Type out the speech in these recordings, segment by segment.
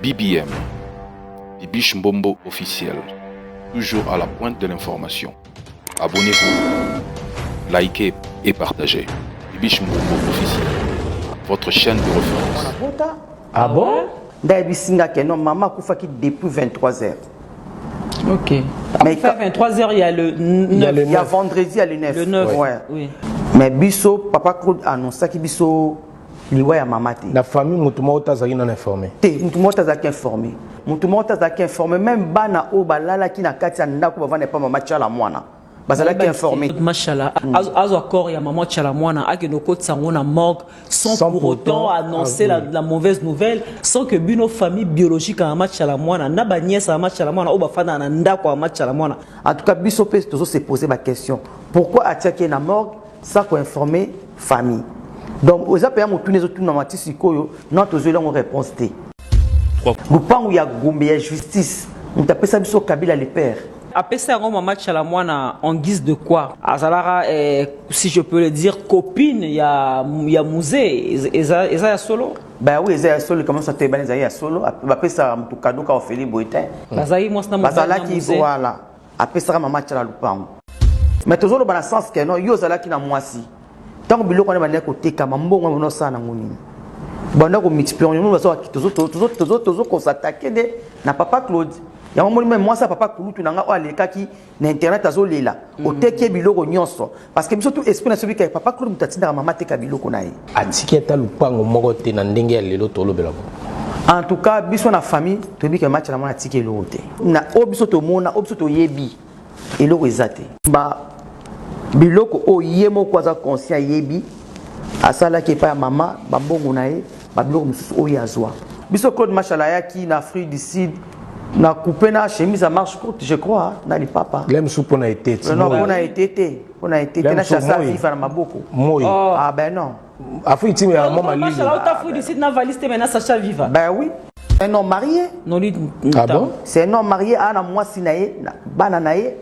BBM, Bibiche Mbombo officiel, toujours à la pointe de l'information. Abonnez-vous, likez et partagez. Bibiche Mbombo officiel, votre chaîne de référence. Ah bon? Nde ayebisi nga ke non, mama akufaki depuis 23 heures. Ok. Mais Mais 23 heures, il y a le 9. Il y a le Il y a 9. vendredi, il y a le 9. Le 9, Ouais. oui. Mais biso, papa Claude annonçaki biso liwa ya mama te. Na famille, moto moko te azalaki nano informé. Te, motu moko te azalaki informé, motu moko te azalaki informé. Même bana oyo balalaki na kati ya ndako, bavanda epa mama Tiala mwana, bazalaki informé. Machala, azwa corps ya maman Tiala mwana, akende okotisa yango na morgue sans, Sans pour autant pourtant annoncer la mauvaise nouvelle, sans que bino famille biologique ya mama Tiala mwana na banièce ya mama Tiala mwana oyo bafandaka na ndako ya mama Tiala mwana. En tout cas, biso mpe tozo se poser baquestion: pourquoi atiaki ye na morgue sans koinformer famille? Donc eza mpenza motuna ezotunama ti sikoyo, non, tozweli yango réponse te. Lupangu ya Gombe ya justice, moto apesa biso Kabila le père. Apesa yango mama Tiala mwana en guise de quoi? Azalaka, si je peux le dire, copine ya musée. Eza ya solo? Ben oui, eza ya solo. Kamasa toyebani, ezali ya solo. Bapesaka moto cadeau ka ofeli boye te. Bazalaki mwasi na mobali na Bazalaki. musée. Voilà, apesaka mama Tiala lupango, mais tozoloba na sens ke non, yo ozalaki na mwasi ntango biloko wana bandaki kotekama, mbongo wana osala nango nini? Banda komultiplier yango. Tozokosatake nde na papa Claude. Yango moni me mwasi ya papa kulutu na nga oyo alekaki na internet azolela, oteki ye biloko nyonso, parce que biso tu esprit na soki papa Claude moto atindaka mama ateka biloko na ye. Atiki ata lupango moko te na ndenge ya lelo tolobela bo? En tout cas, biso na famille toyebi ke match na mwana atiki eloko te. Na oyo biso tomona, oyo biso toyebi, eloko eza te. Ba biloko oyo ye moko aza conscient, ayebi asalaki epai ya mama, bambongo na ye, babiloko mosusu oyo azwa. Biso Claude Machala ayaki na Afrique du Sud na coupe na chemise à manche courte, je crois, na lipapa. Le mosusu mpona ete. Non, mpona ete te, mpona ete te, na chassa viva na maboko. Moi. Ah ben non. Afrique ti ya mwa malili. Machala auta Afrique du Sud na valise te, mais na sachet viva. Ben oui, un homme marié. Noli. Ah bon? C'est un homme marié, ana mwasi na ye, bana na ye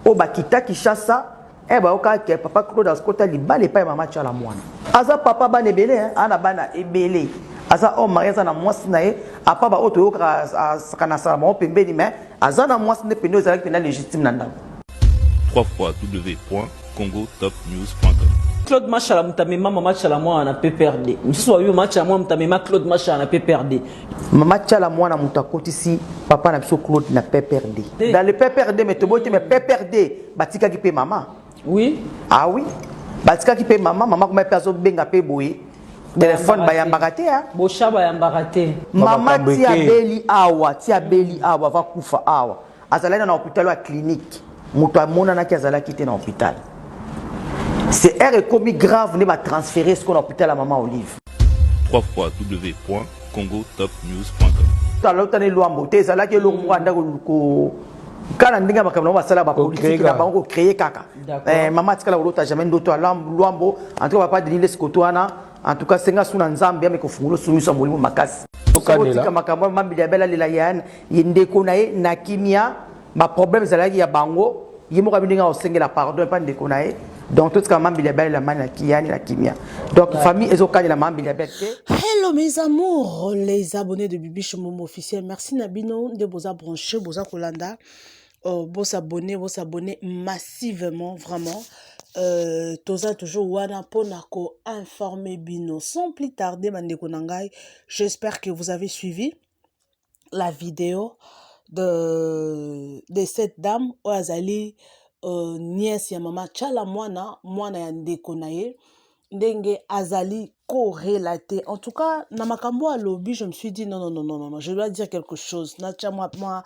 oyo bakita Kinshasa. E bayoka ke papa Claude akota libala epai ya mama Tiala mwana. Aza papa bana ebele, ana bana ebele, aza homme marié, aza na mwasi na ye. Apa baoyo toyokaka asaka na sala bango pembeni, mais aza na mwasi nde pende oyo ezalaki mpenza légitime na ndako. 3 fois w.congotopnews.com. Claude Machala moto amema mama Tiala mwana na PPRD. Mosusu babi mama Tiala mwana moto amema Claude Machala na PPRD. Mama Tiala mwana moto akotisi papa na biso Claude na PPRD, dans le PPRD. Mais toboyi te, mais PPRD batikaki mpe mama. Ah oui, batikaki mpe mama. Mama kuma mpe azobenga mpe boye telefone, bayambaka te. Bosha bayambaka te. Mama ti abeli awa, ti abeli awa, ava kufa awa, azalaki na hôpital ya clinique. Moto amonanaki azalaki te na hôpital. C'est heure ekomi grave nde batransféré siko na hôpital ya mama Olive. 3 fois w.congotopnews.com. Alotani Lwambo te, ezalaki eloko moko anda kaka na ndenge ya makambo nango basala bapolitike na bango, kocréer kaka. Mama atikala kolota jamais ndoto ya Lwambo. En tout cas, papa Denis Lesikoto wana, en tout cas, senga su na Nzambe ame kofungola osu miso ya molimo makasi. Otika makambo ya Mambili ya Bela, alela ye ndeko na ye na kimia. Baproblème ezalaki ya bango, ye moko abi ndenge akosengela pardon epa ndeko na ye. Donc totika Mambili ya Bela mani na kiyani na kimia. Donc famille ezokanela Mambili ya Bela te. Hello mes amours, les abonnés de Bibiche Momo officiel. Merci na bino de boza branché, boza kolanda. Bosabonner, bosabonner massivement, vraiment. Toza toujours wana mpona ko-informer bino. Sans plus tarder, bandeko na ngai, j'espère que vous avez suivi la vidéo de cette dame oyo azali nièce ya mama Tshala Mwana, mwana ya ndeko na ye, ndenge azali korelater. En tout cas, na makambo alobi, je me suis dit: non, non, non, non, non, je dois dire quelque chose. Natia mwa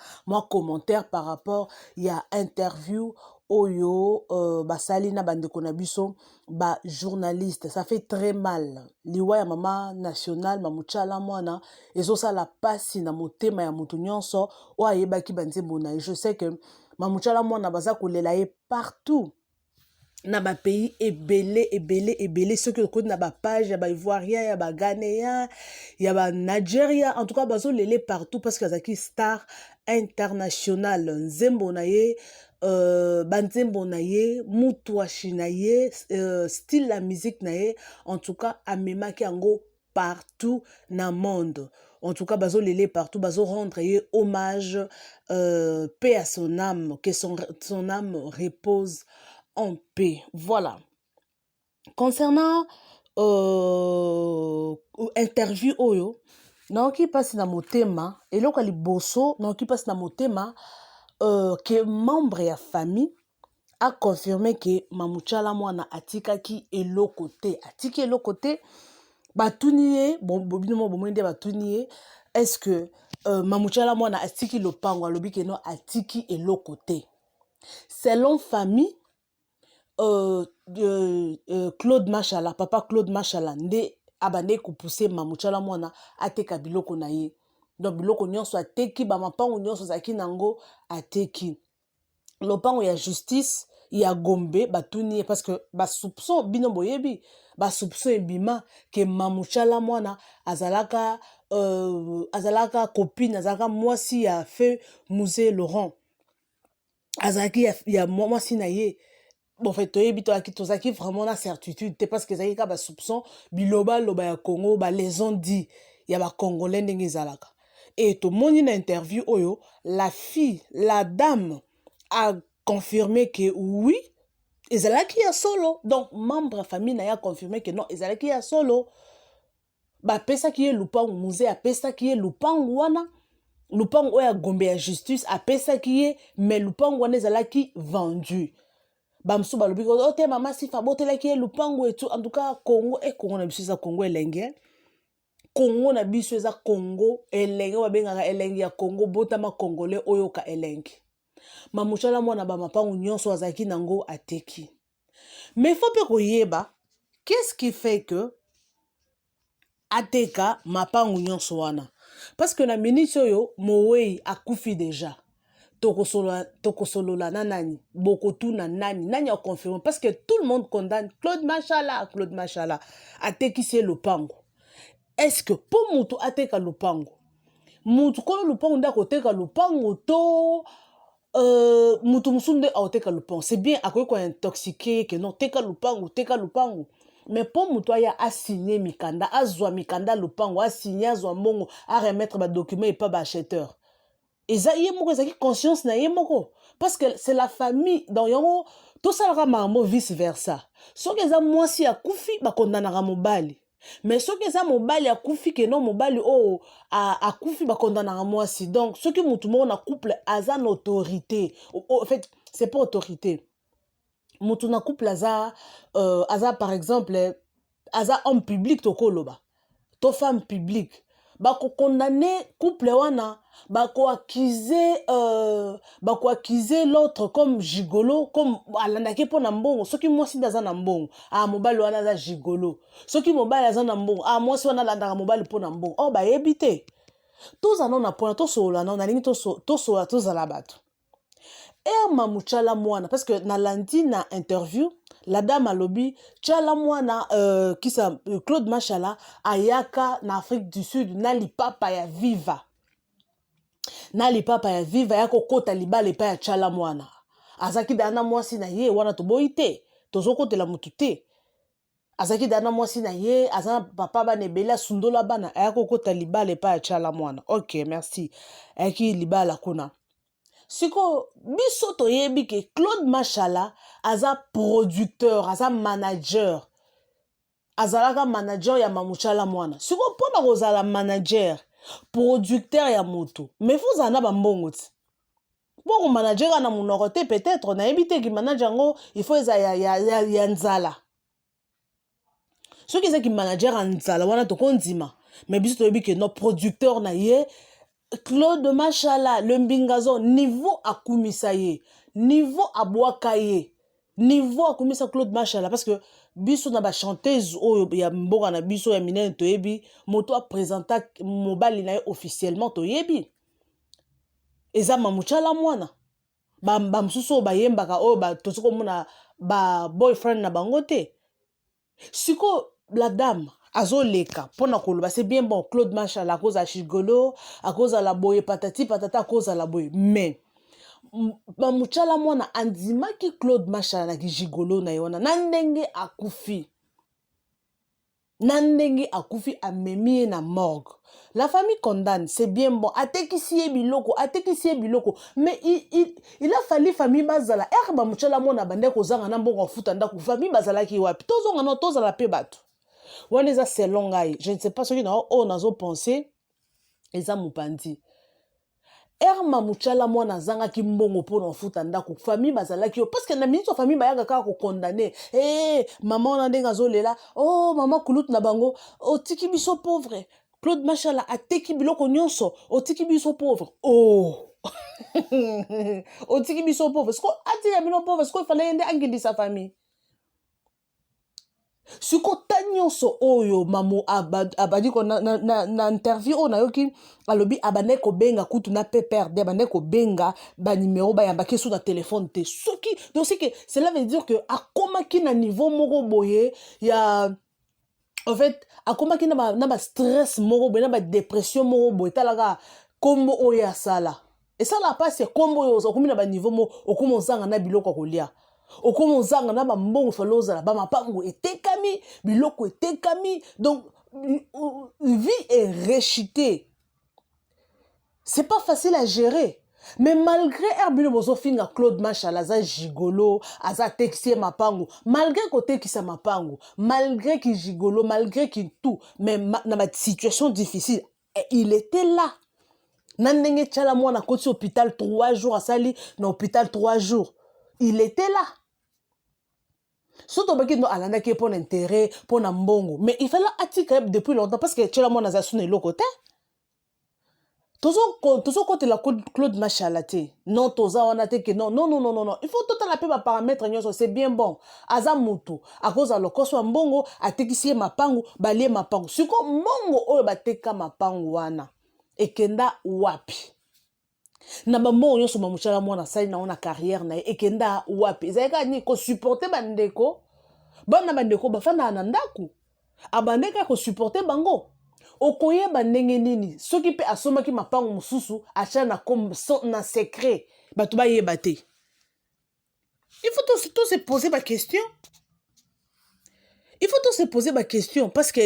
commentaire par rapport ya interview oyo basali na bandeko na biso bajournaliste. Ça fait très mal. Liwa ya mama nationale Mamu Tshala Mwana ezosala mpasi na motema ya moto nyonso oyo ayebaki banzembo na ye. Je sais que Mamu Tshala Mwana baza kolela ye partout na bapays ebele ebele ebele. Soki okoti na bapage ya baivoirien, ya baghanéen, ya banigeria, en tout cas bazolele partout, parce que azalaki star international. Nzembo na ye, banzembo na ye, mutwashi na ye, style ya musique na ye, en tout cas amemaki yango partout na monde. En tout cas, bazo lele partout, bazo rendre ye hommage, paix à son âme, que son âme repose en paix. Voilà. Concernant interview oyo, naoki mpasi na motema, eloko ya liboso naoki mpasi na motema ke membre ya famille aconfirme ke Mamu Tshala Mwana atikaki eloko te, atiki eloko te. Batuni ye, bon, bino mo bomoi nde batuni ye, est-ce que Mamu Tshala Mwana atiki lopango? Alobi ke non, atiki eloko te. Selon famille, Claude Mashala, papa Claude Mashala nde abandaki kopousse Mamu Tshala Mwana ateka biloko na ye. Donc biloko nyonso ateki, bamapango nyonso azalaki nango ateki. Lopango ya justice ya Gombe, batuni ye parce que basoupçon, bino boyebi, basoupçon ebima ke Mamu Tshala Mwana azalaka copine, azalaka mwasi ya feu Mzee Laurent, azalaki ya mwasi na ye. Bon, en fait, toyebi, tozalaki vraiment na certitude te parce que ezalaki kaka basoupçon, bilobaloba ya Congo, balaison dit ya bacongolais ndenge ezalaka. E tomoni na interview oyo, la fille, la dame a confirmé que oui, ezalaki ya solo. Donc membre ya famille na ye a confirmé que non, ezalaki ya solo, bapesaki ye lupangu, Mzee apesaki ye lupangu wana, lupangu oyo ya Gombe ya justice apesaki ye, mais lupangu wana ezalaki vendu. Bamosusu balobi o te, mama Sifa abotelaki ye lupangu etu. En tout cas, Congo e Congo na biso eza Congo elenge. Congo na biso eza Congo elenge, oyo babengaka elengi ya Congo. Botama congolais, oyoka elengi. Mamu Tshala Mwana, bamapangu nyonso azalaki nango ateki. Mais faut mpe koyeba qu'est-ce qui fait que ateka mapangu nyonso wana, parce que na minute oyo mowei akufi déjà, tokosolola, tokosolola na nani? Bokotuna nani? Nani aconfirme? Parce que tout le monde condamne Claude Mashala. Claude Mashala atekisi ye lopango. Est ce que mpo moto ateka lopango, motu kolo lopango nde akoteka lopango to motu mosusu nde akoteka lopango? C'est bien, akoki kointoxiquer ye ke non, teka lopango, teka lopango. Mais mpo moto aya asigne mikanda, azwa mikanda lopango, asigne, azwa mbongo, aremettre badocument epa baacheteur, eza ye moko, ezalaki conscience na ye moko, parce que c'est la famille. Donc yango tosalaka makambo vice versa. Soki eza mwasi akufi, bakondanaka mobali, mais soki eza mobali akufi, keno mobali oyo akufi, bakondanaka mwasi. Donc soki motu moko na couple aza na autorité, en fait c'est pas autorité, motu na couple aza par exemple aza homme public, tokoloba to femme publique, bakokondane couple wana, bakoaccuser l'autre comme gigolo, comme alandaki mpo na mbongo. Soki mwasi nde aza na mbongo, ah, mobali wana aza gigolo. Soki mobali aza na mbongo, ah, mwasi wana alandaka mobali mpo na mbongo. Or bayebi te. Tozala nano na mpona tosolola nano, nalingi tosolola, tozala bato. Ere Mamu Tshala Mwana, parce que nalandi na interview, la dame alobi Tshala Mwana, kisa Claude Mashala ayaka na Afrique du Sud na lipapa ya Viva, na lipapa ya Viva ya kokota libala epai ya Tshala Mwana. Azalaki daa na mwasi na ye wana, toboyi te, tozokotela motu te. Azalaki daa na mwasi na ye, aza na papa bana ebele, asundola bana, aya kokota libala epai ya Tshala Mwana. Ok, merci. Ayaki libala kuna. Sikoyo biso toyebi ke Claude Mashala aza producteur, aza manager, azalaka manager ya Mamu Tshala Mwana. Sikoyo mpona kozala manager, producteur ya motu, mais faut ozala na bambongo ti mpo komanager kaka na monoko te. Peut-être nayebi te, kimanager yango il faut eza ya nzala. Soki ezaki manager ya nzala wana, tokondima. Mais biso toyebi ke no, producteur na ye Claude Mashala le Mbingazo, niveau akumisa ye, niveau abwaka ye, niveau akumisa Claude Mashala, parce que biso na bachanteuse oyo ya mboka na biso ya minene, toyebi moto apresenta mobali na ye officiellement, toyebi eza Mamu Tshala Mwana. Bamosusu oyo bayembaka oyo, tozi komona ba boyfriend na bango te. Sikoyo la dame azoleka mpona koloba, c'est bien bon, Claude Mashala akozala gigolo, akozala boye, patati patata, akozala boye, mais Mamu Tshala Mwana andimaki Claude Mashala na kigigolo na ye wana na ndenge akufi, na ndenge akufi, amemi ye na morgue. La famille condamne, c'est bien bon. Atekisi ye biloko, atekisi ye biloko. Mais il a fallu famille bazala. Er ba mutshala mwana bande kozanga na mbongo afuta ndako. Famille bazalaki wapi? Tozonga no tozala pe bato. Wana eza selon ngai. Je ne sais pas soki na oyo nazo penser eza mopanzi. Erma Mutshala mwana azangaki mbongo mpo na kofuta ndako, famille bazalaki yo parce que na minute famille bayaka kaka kokondane hey, eh, mama wana ndenge azolela oh mama kulutu na bango otiki biso pauvre Claude Mashala ateki biloko nyonso otiki biso pauvre oh otiki biso pauvre siko atika bino pauvre siko efale ye nde angindisa famille. Siko ta nyonso oyo mamu abandi ko na interview oyo nayoki alobi abandaki kobenga kutu na PPRD, abandaki kobenga banimero bayambaki esu na telefone te. Soki donc c'est que cela veut dire que akomaki na niveau moko boye ya en fait akomaki na ba stress moko boye, na ba dépression moko boye. Talaka kombo oyo asala esala mpasi ya kombo oyo okomi na baniveau moko, okomi ozanga na biloko ya kolia, okomi ozanga na bambongo fale ozala, bamapango etekami, biloko etekami, donc vie est rechutée, c'est pas facile à gérer. Mais malgré bino bozofinga Claude Mashala aza gigolo, aza atekisi ye mapango, malgré kotekisa mapango, malgré ki gigolo, malgré ki tout, mais na ba situation difficile il était là. Na ndenge Tshala mwana akoti hôpital 3 jours, asali na hôpital 3 jours, il était là. Soki tobaki no alandaki ye mpo na intérêt, mpo na mbongo, mais il fallait atika ye depuis longtemps parce que Tshala mwana aza suna eloko te. Tozokotela Claude Mashala te, non, toza wana te ke non, non, non, non, non, il faut totala mpe baparamètre nyonso. C'est bien bon, aza mutu akozala lokoso ya mbongo, atekisi ye mapangu, balie mapangu. Siko mbongo oyo bateka mapangu wana ekenda wapi? Na bambongo nyonso bamutshala mwana asali nango na carrière na ye ekenda wapi? Ezali kaka nini? Kosupporte bandeko, bana bandeko bafandaka na ndako, abandaki kaka kosupporte bango. Okoyeba ndenge nini soki mpe asombaki mapango mosusu atya na secret, bato bayeba te? Il faut tous se poser ba question, il faut tous se poser ba question parce que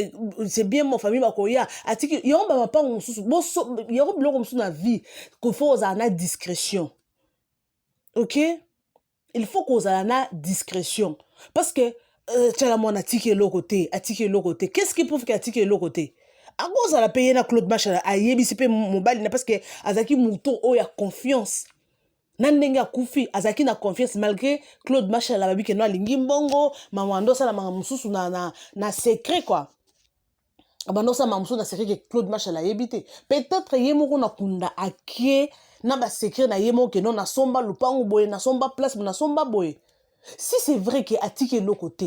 c'est bien mon famille bakoya atiki yango bamapango mosusu yango biloko mosusu na vie qu'il faut ozala na discrétion. Ok, il faut kozala na discrétion parce que Tshala mwana atiki eloko te, atiki eloko te. Qu'est-ce qui prouve ke atiki eloko te? Akozala mpe ye na Claude Mashala ayebisi mpe mobali na parce que azalaki moto oyo ya confiance. Na ndenge akufi azalaki na confiance malgré Claude Mashala babi keno alingi mbongo, mama ando asala makambo mosusu na secret quoi, abanda osala makambo mosusu na secret ke Claude Mashala ayebi te. Peut-être ye moko na kunda akie na basecret na ye moko keno nasomba lupangu boye, nasomba place, nasomba boye. Si c'est vrai ke atiki eloko te,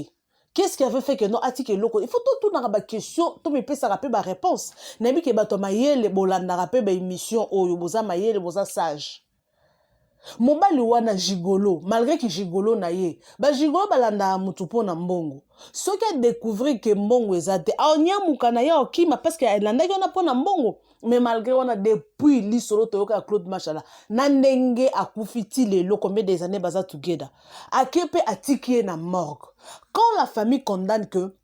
qu'est-ce qui avait fait que non atiki eloko? Il faut totunaka baquestion, tomipesaka mpe baréponse. Nayebi ke bato ya mayele bolandaka mpe baémission oyo, boza mayele, boza sage. Mobali wana gigolo, malgré ki gigolo na ye, bagigolo balandaka motu mpo na mbongo. Soki adécouvrir ke mbongo eza te, aonyamuka na ye, aokima parce que alandaki wana mpo na mbongo. Mais malgré wana, depuis lisolo toyoka ya Claude Mashala na ndenge akufi ti lelo, combien des années baza together, ake mpe atiki ye na morgue. Quand la famille condamne que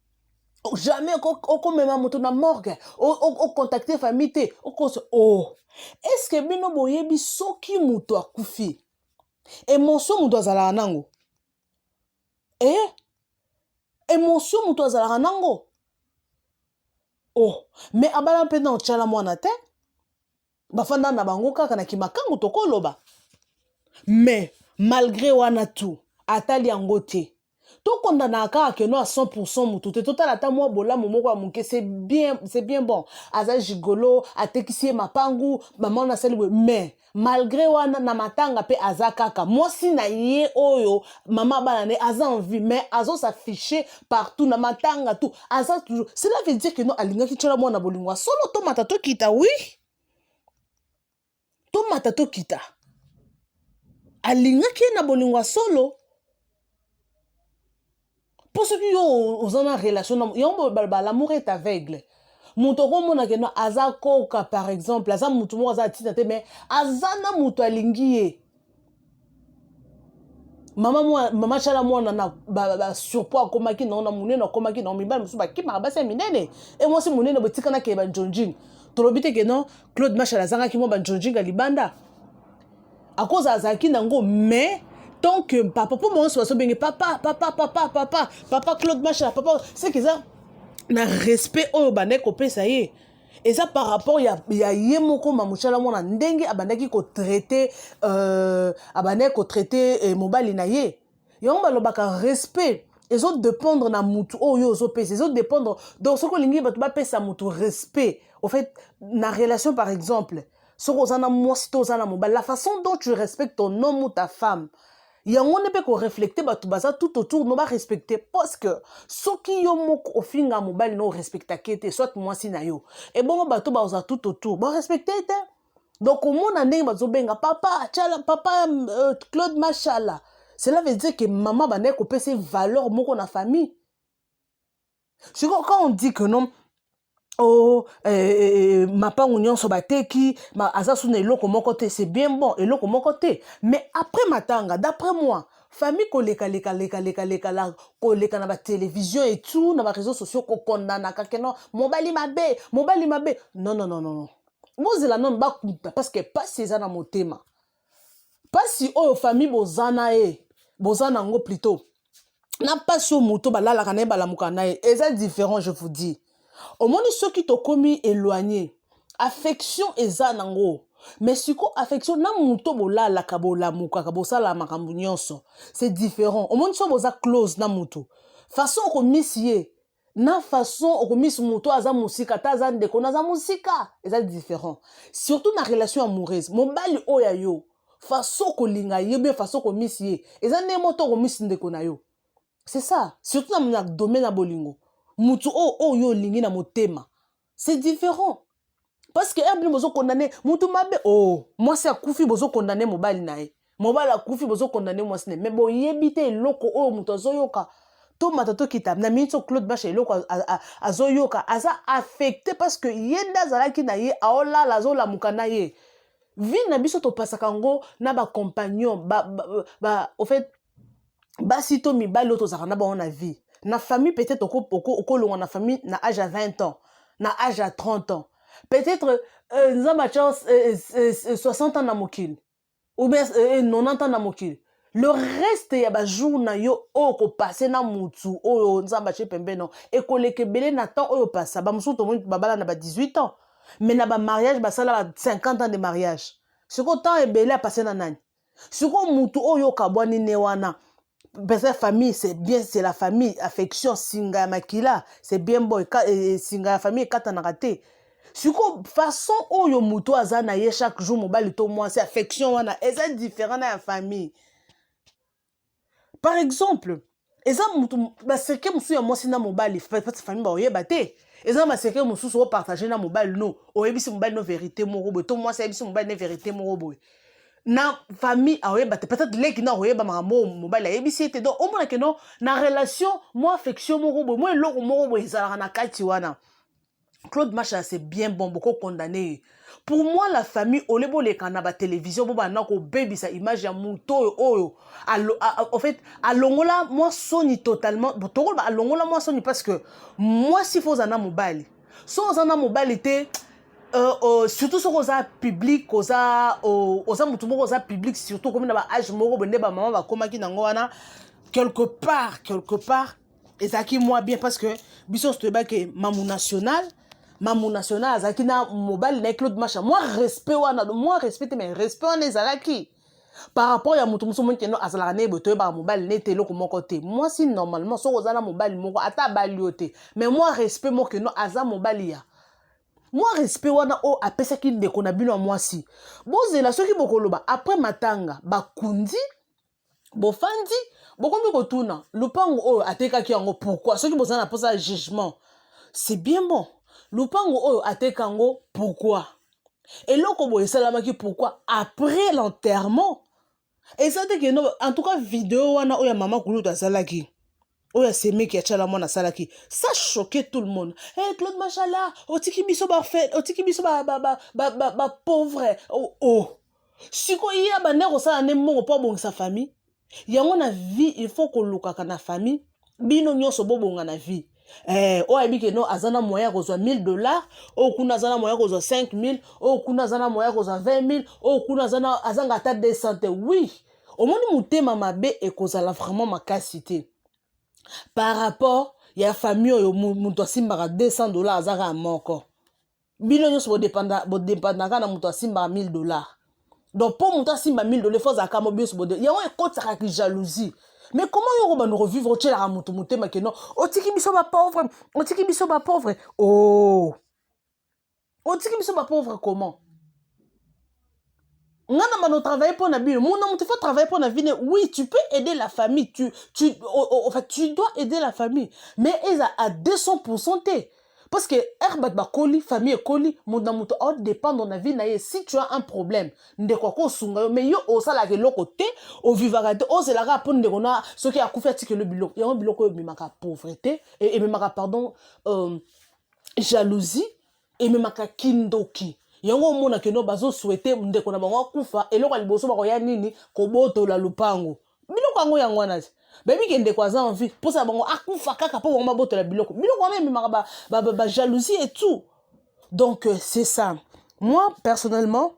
jamais okomema moto na morgue, ocontacte famille te, okoso oh, est ce que bino boyebi soki moto akufi, émotion moto azalaka nango? Émotion moto azalaka nango. Oh, mais abala mpe na otyala mwana te, bafanda na bango kaka na kimakangu tokoloba. Mais malgré wana tout, atali yango te. Tokondanaka kaka keno a 100% motu te, totala ata mwa bolamu moko ya moke. C'est bien, c'est bien bon, aza gigolo, atekisi ye mapangu, mama wana asali boye, mais malgré wana na matanga mpe aza kaka mwasi na ye oyo mama bana na ye aza en vie, mais azos'affiche partout na matanga tout, aza toujours. Cela veut dire que non, alingaki tyola mwana bolingo ya solo. Tomata tokita, oui, tomata tokita, alingaki ye na bolingo ya solo. Mpo soki yo oza na relation na yango, baloba l'amour est aveugle. Moto okomona ke no aza koka, par exemple aza motu moko aza ntina te, mais aza na moto alingi ye. Mama Tshala mwana na basurpoids akomaki nango na monene, akomaki nango mibali mosusu bakimaka basi ya minene. E mwasi monene botikanaki ye banjonjini. Tolobi te ke non, Claude Mashala azangaki mwa banjonjinga libanda. Akozala azalaki nango, mais tant que papa, mpo bango nyonso bazobenge papa, papa, papa, papa, papa Claude Mashala, papa, c'est que eza na respect oyo bandaki kopesa ye. Eza par rapport ya ye moko Mamu Tshala Mwana ndenge abandaki kotraite abandaki kotraite mobali na ye. Yango balobaka respect ezo dépendre na mutu oyo ozopesa, ezo dépendre. Donc soki olingi bato bapesa mutu respect, au fait na relation par exemple, soki oza na mwasi to oza na mobali, la façon dont tu respectes ton homme ou ta femme, yango nde mpe koreflecte bato baza tout autour no barespecte. Parce que soki yo moko ofinga mobali no, orespectake te, soit mwasi na yo, ebongo bato baza tout autour barespecte te. Donc omona ndenge bazobenga papa Tshala, papa Claude Mashala, cela veut dire que mama bandaki kopesa valeur moko na famille. Sikoyo quand on dit que non, oh, mapangu nyonso bateki ma, aza su na eloko moko te, c'est bien bon, eloko moko te. Mais après matanga, d'après moi, famille koleka leka leka leka leka la koleka na batélévision et tout, na baréseaux sociaux, kokondanaka ke non, mobali mabe, mobali mabe, non, non, non, non, non. Bozela nano bakuta, parce que pasi eza na motema, pasi oyo famille boza na ye, boza nango plutôt, na pasi oyo moto balalaka na ye, balamukaka na ye, eza différent. Je vous dis, omoni, soki tokomi éloigné, affection eza nango, mais siko affection na moto bolalaka, bolamukaka, bosala makambo nyonso, c'est différent. Omoni, so boza close na moto, façon okomisi ye na façon okomisi moto aza mosika, ata aza ndeko na aza mosika, eza différent. Surtout na relation amoureuse, mobali oyo ya yo, façon kolinga ye bien, façon komisi ye, eza ndenge moto okomisi ndeko na yo. C'est ça, surtout na domaine ya bolingo. Mutu oyo oyo olingi na motema, c'est différent, parce que bino bozokondane mutu mabe. Oh, mwasi akufi, bozokondane mobali na ye, mobali akufi, bozokondane mwasi na ye, mais boyebi te eloko oyo moto azoyoka. Tomata tokita na miniti oyo, Claude Mashala eloko azoyoka, aza affecté, parce que ye nde azalaki na ye, aolala, azolamuka na ye. Vie na biso topasaka yango na bacompagnon ba, au fait basi to mibali oyo tozalaka na bango na vie, na famille. Peut-être okolongwa na famille na âge ya 20 ans, na âge ya 30 ans, peut-être Nzambe atya 60 ans na mokili ou bien 90 ans na mokili. Le reste ya bajour na yo oyo kopase na mutu oyo Nzambe atie pembeni, ekoleka ebele na temps oyo pasa. Bamosusu tomoni babala na ba 18 ans, mais na bamariage basala ba 50 ans de mariage. Sikoyo temps ebele apase na nani? Sikoyo mutu oyo okabwani ne wana, peut-être famille, c'est bien, c'est la famille, affection, singa ya makila, c'est bien bon, singa ya famille ekatanaka te. Sikoyo façon oyo moto aza na ye chaque jour, mobali to mwasi, affection wana eza différent na ya famille. Par exemple, eza mutu basecret mosusu ya mwasi na mobali, famille baoyeba te. Eza na basecret mosusu opartage na mobali no, oyebisi mobali no vérité moko boye, to mwasi ayebisi mobali ne vérité moko boye, na famille aoyeba te. Peut-être leki na akoyeba makambo oyo mobali ayebisi ye te. Donc omona ke non, na relation mwa affection moko boye, mwa eloko moko boye ezalaka na kati wana. Claude Mashala, c'est bien bon, boko condamné. Pour moi, la famille, ole boleka na ba télévision, bo bana kobebisa image ya moto oyo oyo en fait alongola mwa soni totalement. Tokoloba alongola mwa soni, parce que mwasi fo oza na mobali. So oza na mobali te, surtout soki oza public, oza motu moko oza public, surtout okomi na baage moko boye nde bamama bakomaki nango wana, quelque part, quelque part ezalaki mwa bien, parce que biso nyonso toyebaki Mamu National. Mamu National azalaki na mobali na ye Claude Mashala. Mwa respect wana, mwa respect te, mais respect wana ezalaki par rapport ya moto mosusu. Omoni keno azalaka na ye boye, toyebaka mobali nete eloko moko te. Mwasi normalement, soki oza na mobali moko, ata abali yo te, mais mwa respect moko keno aza mobali ya mwa respect wana oyo apesaki ndeko na bino ya mwasi. Bozela, soki bokoloba après matanga, bakundi, bofandi, bokomi kotuna lupango oyo atekaki yango pourquoi. Soki boza na mposa ya jugement, c'est bien bon. Lupango oyo ateka yango pourquoi? Eloko boye esalamaki pourquoi? Après l'enterrement, eza te keno. En tout cas, video wana oyo ya mama kulutu asalaki, oyo asemeki atiala mwana asalaki, ça choqué tout le monde. Hey, Claude Mashala, otiki biso bafe, otiki biso bapauvre. Oh, oh. Sikoyo ye abandi kosala nde mbongo mpo abongisa famille yango. Na vie, il faut kolukaka na famille, bino nyonso bobonga na vie. Eh, oyo ayebi ke no aza na moyen ya kozwa 1000 dollars, oyo kuna aza na moyen ya kozwa 5000, oyo kuna aza na moyen ya kozwa 20000, oyo kuna aza na azanga ata 200 te. Oui, omoni motema mabe ekozala vraiment makasi te par rapport ya famille oyo moto asimbaka 200 dollars aza kaka moko. Bino nyonso bodependaka na moto asimbaka 1000 dollars. Donc mpo moto asimba 1000 dollars, fo azalaka mo biso bode yango ekotisaka ki jalousie. Mais comment yo okobanda kovivre otyelaka moto motema ke non, otiki biso bapauvre, otiki biso bapauvre, oh, otiki biso bapauvre comment? Nga na bando travailler mpo na bino, mona moto faut travailler mpo na vie. Oui, tu peux aider la famille, tu oh, enfin, tu dois aider la famille, mais eza à 200% te, parce que ere bato bakoli, famille ekoli, moto na moto aodépendre na vie na ye. Si tu as un problème, ndeko akosunga yo, mais yo osalaka eloko te, ovivaka te, ozelaka mpo ndeko na soki akufi atikelo biloko yango. Biloko oyo ememaka pauvreté, ememaka, pardon, jalousie, ememaka kindoki. Yango omona keno bazosouhaiter ndeko na bango akufa. Eloko ya liboso bakoya nini? Kobotola lupango, biloko yango. Yango wana te bayebi ke ndeko aza en vie, mposa na bango akufa kaka mpo bango babotola biloko. Biloko wana ememaka bajalousie et tout. Donc c'est ça. Moi personnellement,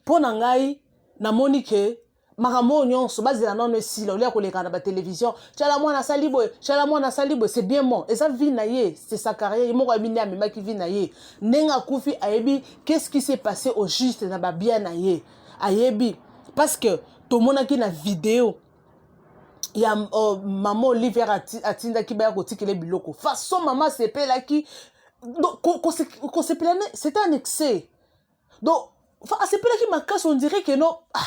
mpo na ngai, namoni ke makambo oyo nyonso bazela nano esila, olia koleka na batelevizio. Tshala Mwana asali boye, Tshala Mwana asali boye, c'est bien bon, eza vie na ye, c'est sa carrière. Ye moko ayebi nde amemaki vie na ye ndenge akufi, ayebi qu'est-ce qui s'est passé au juste na babien na ye, ayebi. Parce que tomonaki na video ya mama Olivier atindaki baya kotikela biloko, façon mama asepelaki. Kosepela, c'était un excès. Donc asepelaki makasi, on dirait que non, ah,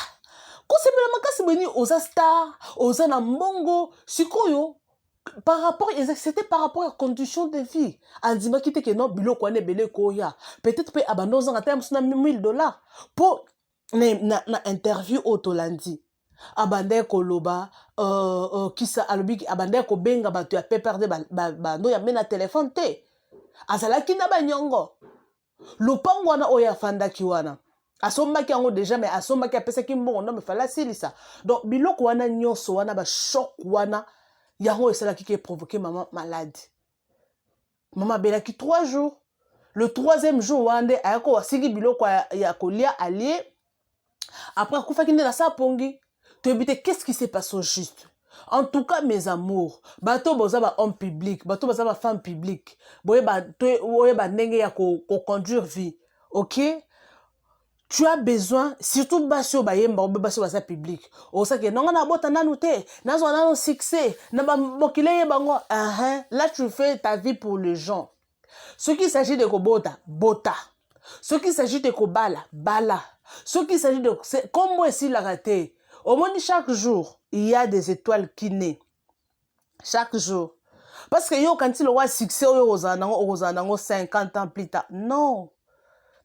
kosepela makasi boni, oza star, oza na mbongo. Sikoyo par rapport, c'était par rapport à condition de vie, andimaki te ke non, biloko wana ebele ekoya. Peut-être mpe abanda ozanga ta mosu na 1000 dollars, mpo na interview oyo tolandi, abandaki koloba kisa alobi abandaki kobenga bato ya PPRD, bando yambe na telefone te, azalaki na banyongo. Lupango wana oyo afandaki wana, asombaki yango déjà, mais asombaki, apesaki mbongo ndo mefali asilisa. Donc biloko wana nyonso wana, bachoc wana, yango esalaki ke provoquer mama maladie. Mama abelaki 3 jours. Le troisième jour wana nde ayaki, asingi biloko ya kolia, alie, après akufaki nde na sa pongi. Toyebi te qu'est-ce qui s'est passé au juste. En tout cas, mes amours, bato boza ba homme public, bato baza ba femme publique, boyeba ndenge ya koconduire vie, ok? Tu as besoin, surtout basi oyo bayemba, obe basi oyo baza public, osaki nonga nabota nanu te, nazwa nanu succès na bamokili eyebango. Uh -huh. Là tu fais ta vie pour les gens. Soki il s'agit de kobota, bota. Soki il s'agit de kobala, bala. Soki il s'agit de kombo esilaka te. Omoni, chaque jour il y a des étoiles qui naît, chaque jour. Parce que yo okanisi lokwa succès oyo okozala nango, okozala nango 50 ans plus tard. Non,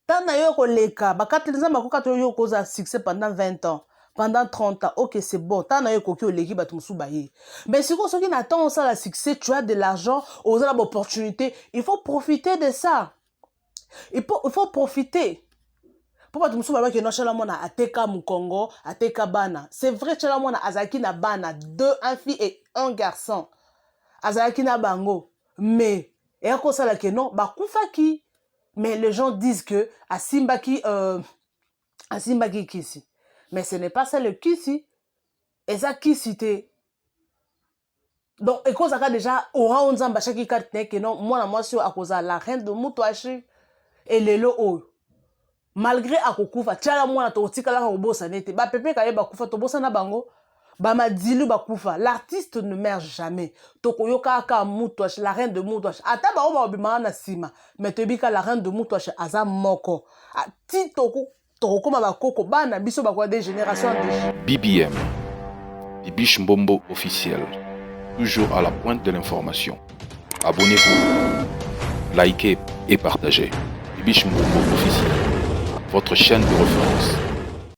ntango na yo koleka, bakateli Nzambe akokata yo, okozala succès pendant 20 ans, pendant 30 ans, ok, c'est bon. Ntango na yo ekoki, oleki bato mosusu baye. Mais sikoyo soki na ntango osala succès, tu as de l'argent, oza na baopportunité, il faut profiter de ça, il faut profiter. Mpo bato mosusu balobaki no, Tshala Mwana ateka mokongo, ateka bana. C'est vrai, Tshala Mwana azalaki na bana deux, un fille et un garçon, azalaki na bango, mais eya kosala ke non, bakufaki. Mais les gens disent que asimbaki kisi, mais ce n'est pas ça. Le kisi eza kisi te. Donc ekozalaka déjà ora oyo Nzambe atiaki kati na ye ke non, mwana mwasi oyo akozala la reine de Mutuashi. Elelo oyo, malgré akokufa, Tshala Mwana tokotikalaka kobosana ete bapepe kaye bakufa, tobosana bango, bamadilu bakufa. L'artiste ne meurt jamais. Tokoyoka kaka Mutuashi, la reine de Mutuashi. Ata bango bakobimaka na nsima, mais toyebi ka la reine de Mutuashi aza moko ti tokokóma bakoko, bana biso bakoya de génération en de BBM, Bibiche Mbombo officiel, toujours à la pointe de l'information. Abonnez-vous, likez et partagez. Bibiche Mbombo officiel, votre chaîne de référence.